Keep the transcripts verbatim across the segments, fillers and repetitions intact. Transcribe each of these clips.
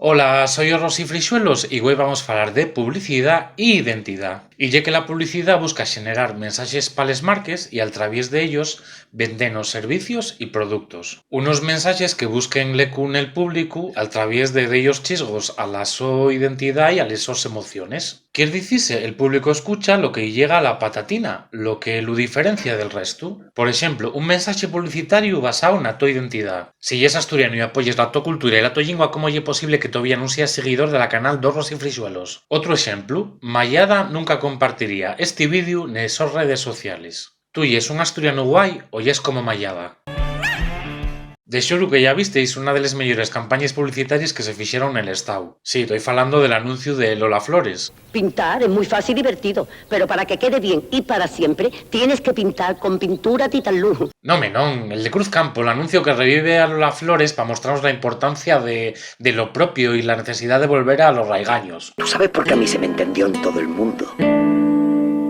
Hola, soi Rosy Frixuelos y güei vamos falar de publicidá y identidá. Y ye que la publicidá busca xenerar mensaxes pa les marques y al traviés d'ellos vendenos servicios y productos. Unos mensaxes que busquen l'ecu nel públicu al traviés de dellos chisgos a la so identidá y a les sos emociones. Quier dicise, el público escucha lo que-y llega a la patatina, lo que lu diferencia del restu. Por exemplu, un mensaxe publicitariu basáu na to identidá. Si yes asturianu y apoyes la to cultura y la to llingua, ¿cómo ye posible que tovía nun seas siguidor de la canal d'Horros y Frixuelos? Otru exemplu, Mayada nunca compartiría esti vídeu nes sos redes sociales. ¿Tú yes un asturianu guai o yes como Mayada? De xuru que ya visteis una de les meyores campañes publicitaries que se fixeron nel Estáu. Sí, toi falando del anunciu de Lola Flores. Pintar es muy fácil y divertido, pero para que quede bien y para siempre, tienes que pintar con pintura Titan Lujo. Nome, non, el de Cruz Campo, l'anuncio que revive a Lola Flores pa mostrarnos la importancia de, de lo propio y la necesidá de volver a los raigaños. ¿Tú sabes por qué a mí se me entendió en todo el mundo?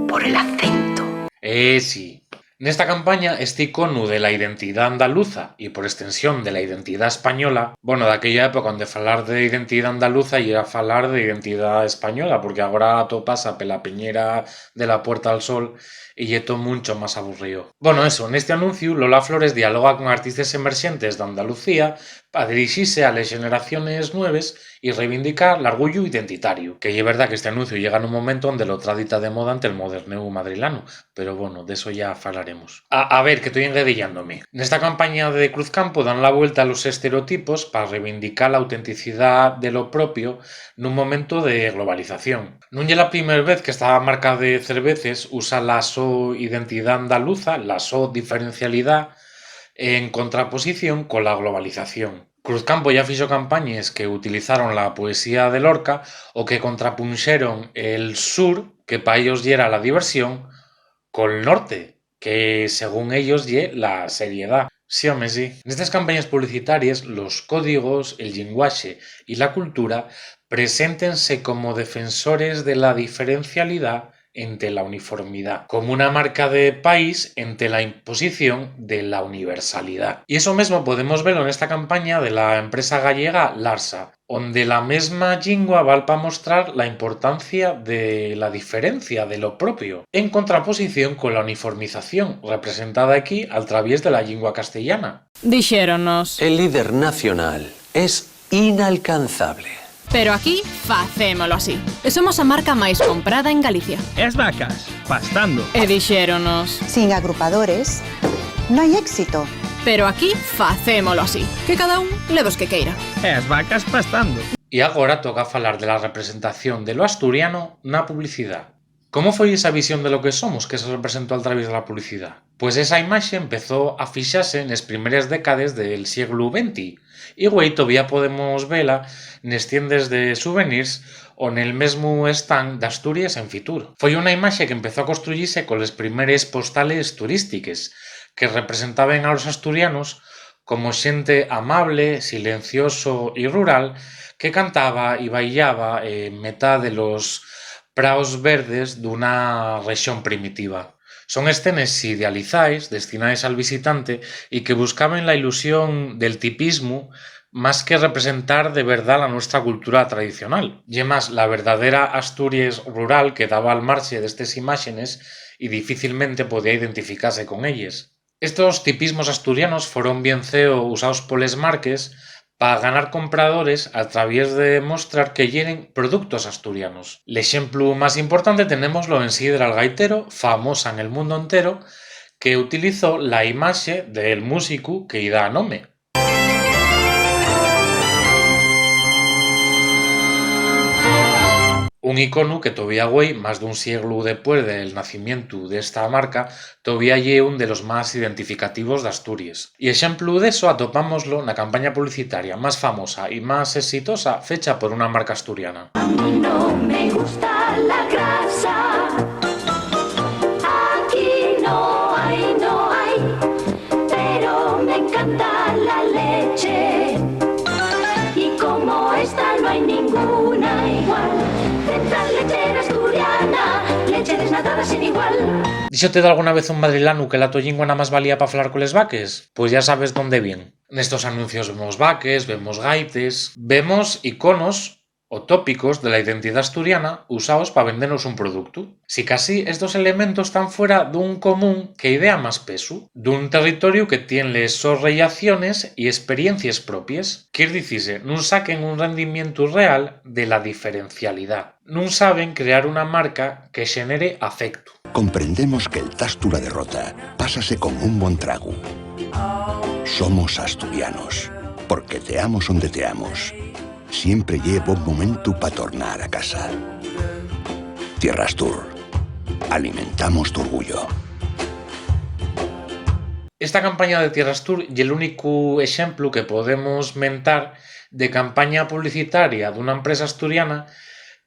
Por el acento. Eh, sí. Nesta campaña, esti iconu de la identidá andaluza y, por estensión, de la identidá española, bueno, daquella época onde falar de identidá andaluza yera falar de identidá española, porque agora to pasa pela piñera de la Puerta al Sol y ye to muncho más aburrío. Bueno, eso, nesti anunciu, Lola Flores dialoga con artistes emerxentes d'Andalucía pa dirixise a les xeneraciones nueves y reivindicar l'argullu identitariu. Que ye verdá qu'esti anunciu llega nun momentu onde lo tradi ta de moda ante'l modernéu madrilanu, pero, bueno, d'eso ya falaremos. A, a ver, que toi enguedeyándome. Nesta campaña de Cruz Campo dan la vuelta a los estereotipos pa reivindicar l'autenticidá de lo propio nun momentu de globalización. Nun ye la primer vez qu'esta marca de cerveces usa la so identidá andaluza, la so diferencialidá, en contraposición cola globalización. Cruzcampo ya fixo campañes que utilizaron la poesía de Lorca o que contrapunxeron el sur, que pa ellos yera la diversión, col norte, que según ellos ye la seriedá. Sí, home, sí. Nestes campañes publicitaries, los códigos, el llingüaxe y la cultura preséntense como defensores de la diferencialidá ente la uniformidá, como una marca de país ente la imposición de la universalidá. Y eso mesmo podemos velo nesta campaña de la empresa gallega Larsa, onde la mesma llingua val pa mostrar la importancia de la diferencia, de lo propio, en contraposición cola uniformización, representada equí al traviés de la llingua castellana. Dixéronnos. El líder nacional es inalcanzable. Pero aquí facémolo así. Somos a marca máis comprada en Galicia. As vacas, pastando. E dixéronnos. Sin agrupadores, no hay éxito. Pero aquí facémolo así. Que cada un leva os que queira. As vacas, pastando. Y agora toca falar de la representación de lo asturiano na publicidá. ¿Cómo foi esa visión de lo que somos que se representó al traviés de la publicidá? Pues esa imaxe empezó a fixase nes primeres décades del sieglu venti, y güei tovía podemos vela nes tiendes de souvenirs o nel mesmu stand d'Asturies en Fitur. Foi una imaxe que empezó a construyise coles primeres postales turístiques, que representaben a los asturianos como xente amable, silencioso y rural, que cantaba y bailaba en metá de los praos verdes d'una rexón primitiva. Son escenes idealizaes, destinaes al visitante, y que buscaben la ilusión del tipismu más que representar de verdá la nuestra cultura tradicional. Ye más, la verdadera Asturies rural quedaba al marxe d'estes imáxenes y difícilmente podía identificase con elles. Estos tipismos asturianos foron bien ceo usaos poles marques pa ganar compradores al traviés de mostrar que yeren productos asturianos. L'exemplu más importante tenémoslo en Sidra el Gaitero, famosa nel mundu entero, que utilizó la imaxe del músicu que-y da nome. Un iconu que tovía güei, más d'un sieglu depués del nacimientu d'esta marca, tovía ye un de los más identificativos d'Asturies. Y exemplu d'eso atopámoslo na campaña publicitaria más famosa y más esitosa fecha por una marca asturiana. A mí no me gusta la grasa. Aquí no hay, no hay. Pero me encanta la leche. Y como esta no hay ninguna igual. Central Lechera Asturiana. Eres nada sin igual. ¿Díxote dalguna vez un madrilanu que la to llingua namás valía pa falar coles vaques? Pues ya sabes dónde vien. Nestos anuncios vemos vaques, vemos gaites, vemos iconos o tópicos de la identidá asturiana usaos pa vendenos un productu. Sicasí, estos elementos tán fuera d'un común que idea más pesu, d'un territoriu que tien les sos rellaciones y esperiencies propies. Quier dicise, nun saquen un rendimientu real de la diferencialidá. Nun saben crear una marca que xenere afectu. Comprendemos que'l tastu la derrota pásase con un bon tragu. Somos asturianos, porque teamos onde teamos, siempre ye bon momentu pa tornar a casa. Tierra Astur, alimentamos tu orgullo. Esta campaña de Tierra Astur ye l'únicu exemplu que podemos mentar de campaña publicitaria d'una empresa asturiana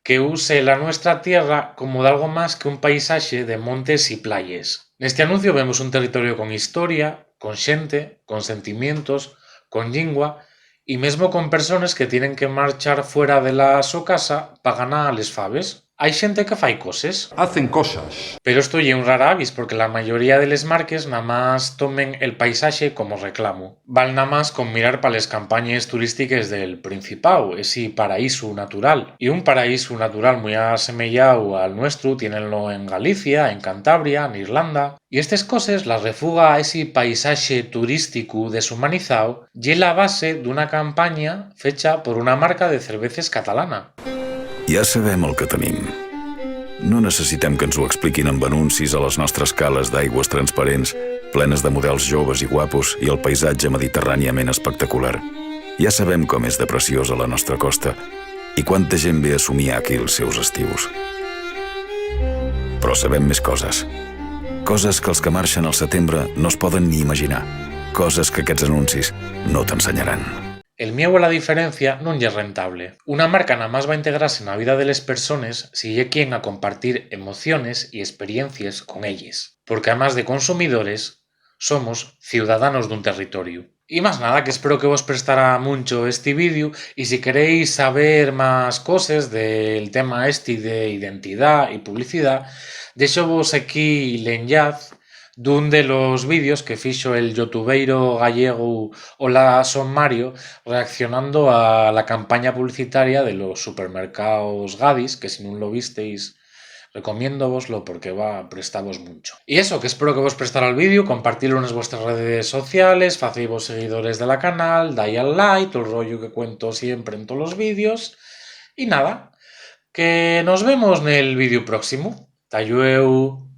que use la nuestra tierra como d'algo más que un paisaxe de montes y playes. Nesti anuncio vemos un territorio con historia, con xente, con sentimientos, con llingua y mesmo con persones que tienen que marchar fuera de la so casa pa ganar les faves. Hai xente que fai coses. Hacen cosas. Pero esto ye un rara avis, porque la mayoría de les marques namás tomen el paisaxe como reclamu. Val namás con mirar pa les campañes turístiques del Principáu, esi paraísu natural. Y un paraísu natural mui asemeyáu al nuestru tiénenlo en Galicia, en Cantabria, n'Irlanda. Y estes coses, la refuga a esi paisaxe turísticu deshumanizáu, ye la base d'una campaña fecha por una marca de cerveces catalana. Ya sabem el que tenim. No necessitem que ens ho expliquin amb anuncis a les nostres cales d'aigües transparents, plenes de models joves i guapos i el paisatge mediterràniament espectacular. Ja sabem com és de preciosa la nostra costa i quanta gent ve a somiar aquí els seus estius. Però sabem més coses. Coses que els que marxen al setembre no es poden ni imaginar. Coses que aquests anuncis no t'ensenyaran. El mieu a la diferencia nun ye rentable. Una marca namás va integrase na vida de les persones si ye quien a compartir emociones y esperiencies con elles, porque amás de consumidores, somos ciudadanos d'un territoriu. Y más nada, que espero que vos prestara muncho esti vídeo, y si queréis saber más coses del tema esti de identidá y publicidá, déxovos equí l'enllaz d'un de los vídeos que fixo el youtubeiro gallegu Hola Son Mario reaccionando a la campaña publicitaria de los supermercaos Gadis, que si nun lo visteis, recomiéndovoslo porque va prestavos muncho. Y eso, que espero que vos prestara el vídeo, compartilo nes vuestras redes sociales, facéivos seguidores de la canal, dai al like, tol rollo que cuento siempre en tolos vídeos. Y nada, que nos vemos nel vídeo próximo. Ta llueu.